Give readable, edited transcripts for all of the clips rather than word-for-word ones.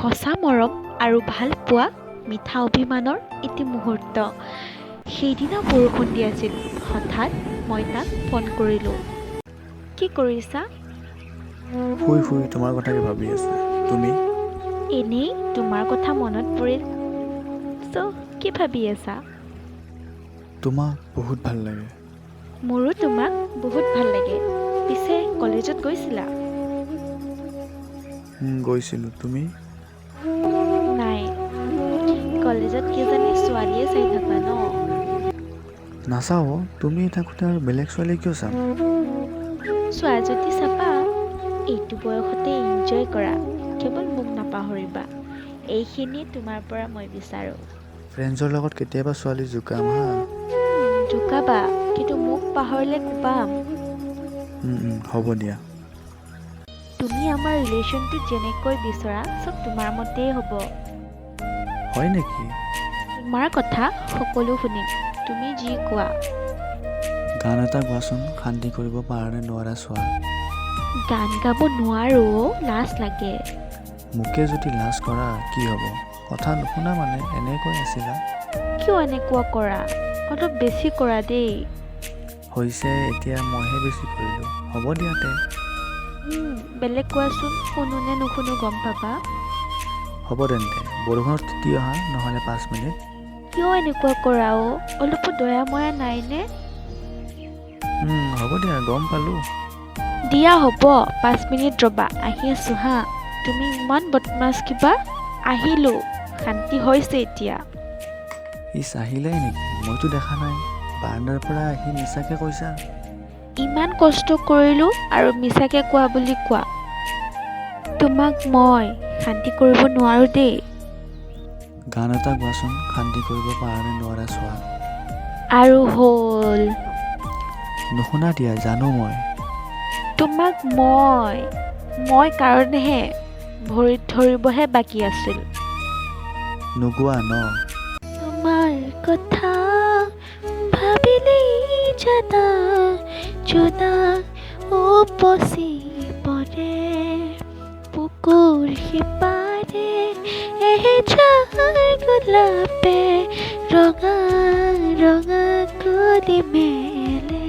সঁচা মৰম আৰু ভালপোৱা মিঠা অভিমানৰ এটি মুহূৰ্ত। সেইদিনা বৰষুণ দি আছিল। হঠাৎ মই তাক ফোন কৰিলোঁ। কি কৰিছা? শুই শুই তোমাৰ কথাকে ভাবি আছোঁ। তুমি? এনেই তোমাৰ কথা মনত পৰিল। চ' কি ভাবি আছা? তোমাক বহুত ভাল লাগে। মোৰো তোমাক বহুত ভাল লাগে। পিছে কলেজত গৈছিলা? গৈছিলোঁ। তুমি? নাই। কলেজত কিজানি ছোৱালীয়ে চাই থাকা ন? নাচাওঁ অ', তুমি থাকোঁতে আৰু বেলেগ ছোৱালী কিয় চাম? চোৱা যদি চাবা। এইটো বয়সতে এনজয় কৰা, কেৱল মোক নাপাহৰিবা। এইখিনিয়ে তোমাৰ পৰা মই বিচাৰোঁ। ফ্ৰেণ্ডছৰ লগত কেতিয়াবা ছোৱালী জোকাম হা। জোকাবা, কিন্তু মোক পাহৰিলে কোবাম। হ'ব দিয়া। তুমি আমাৰ ৰিলেশ্যনটো যেনেকৈ বিচৰা, চব তোমাৰ মতেই হ'ব। হয় নেকি? তোমাৰ কথা সকলো শুনিম, তুমি যি কোৱা। গান এটা গোৱাচোন, শান্তি কৰিব পাৰা নে নোৱাৰা চোৱা। গান গাব নোৱাৰোঁ অ', লাজ লাগে। মোকে যদি লাজ কৰা কি হ'ব? কথা নুশুনা মানে এনেকৈ আছিলা। কিয় এনেকুৱা কৰা? অলপ বেছি কৰা দেই। হৈছে, এতিয়া মইহে বেছি কৰিলোঁ। হ'ব দিয়া তে। বেলেগ কোৱাচোন, শুনো নে নুশুনো গম পাবা। হ'ব তেন্তে, বৰষুণত তিতি অহা নহ'লে 5 মিনিট। কিয় এনেকুৱা কৰা অ'? অলপো দয়া ময়া নাইনে? হ'ব দিয়া, গম পালোঁ। দিয়া হ'ব, 5 মিনিট ৰ'বা, আহি আছোঁ হা। তুমি ইমান বদমাছ কিবা। আহিলোঁ, শান্তি হৈছে এতিয়া। ইচ, আহিলাই নেকি? মইতো দেখা নাই। বাৰাণ্ডাৰ পৰা আহি মিছাকে কৈছা। ইমান কষ্ট কৰিলোঁ আৰু মিছাকে কোৱা বুলি কোৱা। তোমাক মই শান্তি কৰিব নোৱাৰোঁ দেই। গান এটা গোৱাচোন, শান্তি কৰিব পাৰা নে নোৱাৰা চোৱা। আৰু হ'ল। নুশুনা দিয়া, জানো মই। তোমাক মই কাৰণেহে ভৰিত ধৰিবহে বাকী আছিল। নোগোৱা ন? তোমাৰ কথা ভাবিলেই জানা জোনাক উপচি পৰে, বুকুৰ সিপাৰে এজাৰ গোলাপে ৰঙা ৰঙা কলি মেলে।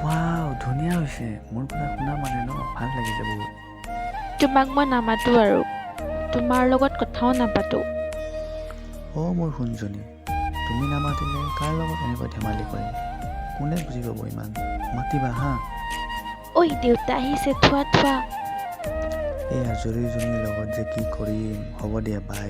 ৱাও, ধুনীয়া হৈছে। মোৰ কথা শুনা মানে ন? ভাল লাগিছে বহুত। তোমাক মই নামাতো আৰু তোমাৰ লগত কথাও নাপাতো। অ' মোৰ সোণজনী, তুমি নামাতিলে কাৰ লগত এনেকৈ ধেমালি কৰিম? কোনে বুজি পাব ইমান? মাতিবা হা। ঐ, দেউতা আহিছে, থোৱা থোৱা। এই আজৰিজনীৰ লগত যে কি কৰিম। হ'ব দিয়া, বাই।